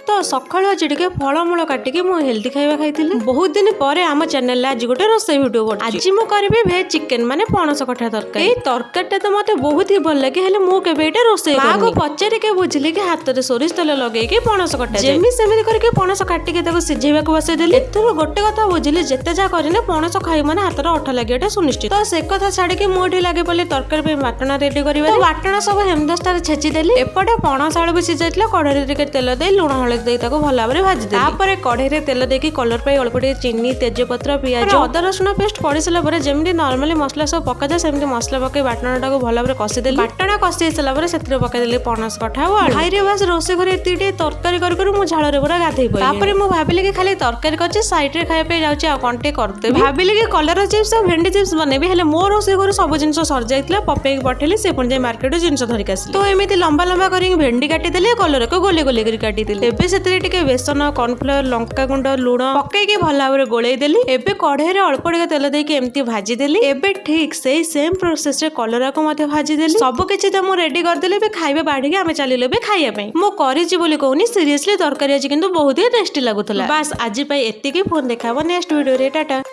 ତ ସକାଳୁ ଆଜି ଟିକେ ଫଳମୂଳ କାଟିକି ମୁଁ ହେଲ୍ଦି ଖାଇବା ଖାଇଥିଲି। ବହୁତ ଦିନ ପରେ ଆମ ଚ୍ୟାନେଲରେ ଆଜି ଗୋଟେ ରୋଷେଇ ଭିଡ଼ିଓ ପଡୁଛି। ଆଜି ମୁଁ କରିବି ଭେଜ ଚିକେନ, ମାନେ ପଣସ କଠା ତରକାରୀ। ଏଇ ତରକାରୀଟା ତ ମତେ ବହୁତ ହି ଭଲ ଲାଗେ, ହେଲେ ମୁଁ କେବେ ଏଇଟା ରୋଷେଇ ମାଆକୁ ପଚାରିକି ବୁଝିଲି କି ହାତରେ ସୋରିଷ ତେଲ ଲଗେଇକି ପଣସ କଟା। ଯେମିତି ସେମିତି କରିକି ପଣସ କାଟିକି ତାକୁ ସିଝେଇବାକୁ ବସେଇଦେଲି। ଏଥିରୁ ଗୋଟେ କଥା ବୁଝିଲି, ଯେତେ ଯାହା କରିଲେ ପଣସ ଖାଇ ମାନେ ହାତରେ ଅଠା ଲାଗିବାଟା ସୁନିଶ୍ଚିତ। ତ ସେ କଥା ଛାଡିକି ମୁଁ ଏଠି ଲାଗି ପଡିଲି ତରକାରୀ ପାଇଁ ବାଟଣା ରେଡି କରିବା। ବାଟଣା ସବୁ ହେମଦସ୍ତାରେ ଛେଚିଦେଲି। ଏପଟେ ପଣସ ଆଳୁ ବି ସିଝାଇଥିଲା। କଢେଇରେ ଟିକେ ତେଲ ଦେଇ, ଲୁଣ ହଳଦୀ ଦେଇ ତାକୁ ଭଲ ଭାବରେ ଭାଜିଦେଲି। ତାପରେ କଢେଇରେ ତେଲ ଦେଇକି କଲର ପାଇଁ ଅଳ୍ପ ଟିକେ ଚିନି, ତେଜପତ୍ର, ପିଆଜ, ଅଦା ରସୁଣ ପେଷ୍ଟ ପଡି ସାରିଲା ପରେ ଯେମିତି ନର୍ମାଲି ମସଲା ସବୁ ପକାଯାଏ, ସେମିତି ମସଲା ପକେଇ ବାଟଣାଟାକୁ ଭଲ ଭାବରେ କଷିଦେଲି। ବାଟଣା କଷି ହେଇସାରିଲା ପରେ ସେଥିରେ ପକେଇଦେଲି ପଣସ କଠା ଆଉ ଆଳୁ। ଭାଇରେ, ବାସ୍, ରୋଷେଇ ଘରେ ଏତିକି ଟିକେ ତରକାରୀ କରି କରି ମୁଁ ଝାଳରେ ପୁରା ଗାଧେଇ ପଡିଲି। ତାପରେ ମୁଁ ଭାବିଲି କି ଖାଲି ତରକାରୀ କରିଛି, ସାଇଡରେ ଖାଇବା ପାଇଁ ଯାଉଛି ଆଉ କଣ ଟିକେ କରିଦେବି। ଭାବିଲି କି କଲରା ଚିପ୍ସ ଆଉ ଭେଣ୍ଡି ଚିପ୍ସ ବନେଇବି, ହେଲେ ମୋ ରୋଷେଇ ଘରୁ ସବୁ ଜିନିଷ ସରିଯାଇଥିଲା। ପପେଇକି ପଠେଇଲି, ସେ ପୁଣି ଯାଇ ମାର୍କେଟରୁ ଜିନିଷ ଧରିକି ଆସିଲେ। ତ ଏମିତି ଲମ୍ବା ଲମ୍ବା କରିକି ଭେଣ୍ଡି କାଟିଦେଲି, କଲରାକୁ ଗୋଲି ଗୋଲି କରି କାଟିଦେଲି। ଏବେ ସେଥିରେ ଟିକେ ବେସନ, କର୍ନଫ୍ଲାୱାର, ଲଙ୍କା ଗୁଣ୍ଡ, ଲୁଣ ପକେଇକି ଭଲ ଭାବରେ ଗୋଳେଇ ଦେଲି। ଏବେ କଢେଇରେ ଅଳ୍ପ ଟିକେ ତେଲ ଦେଇକି ଏମିତି ଭାଜିଦେଲି। ଏବେ ଠିକ ସେଇ ସେମ୍ ପ୍ରୋସେସରେ କଲରାକୁ ମଧ୍ୟ ଭାଜିଦେଲି। ସବୁ କିଛି ତ ମୁଁ ରେଡି କରିଦେଲି। ଏବେ ଖାଇବା ବାଢିକି ଆମେ ଚାଲିଲୁ ଏବେ ଖାଇବା ପାଇଁ। ମୁଁ କରିଛି ବୋଲି କହୁନି, ସିରିୟସଲି ତରକାରୀ ଆଜି କିନ୍ତୁ ବହୁତ ହି ଟେଷ୍ଟି ଲାଗୁଥିଲା। ବାସ୍, ଆଜି ପାଇଁ ଏତିକି। ଫୋନ୍ ଦେଖାହବ ନେକ୍ସଟ ଭିଡ଼ିଓରେ। ଟାଟା।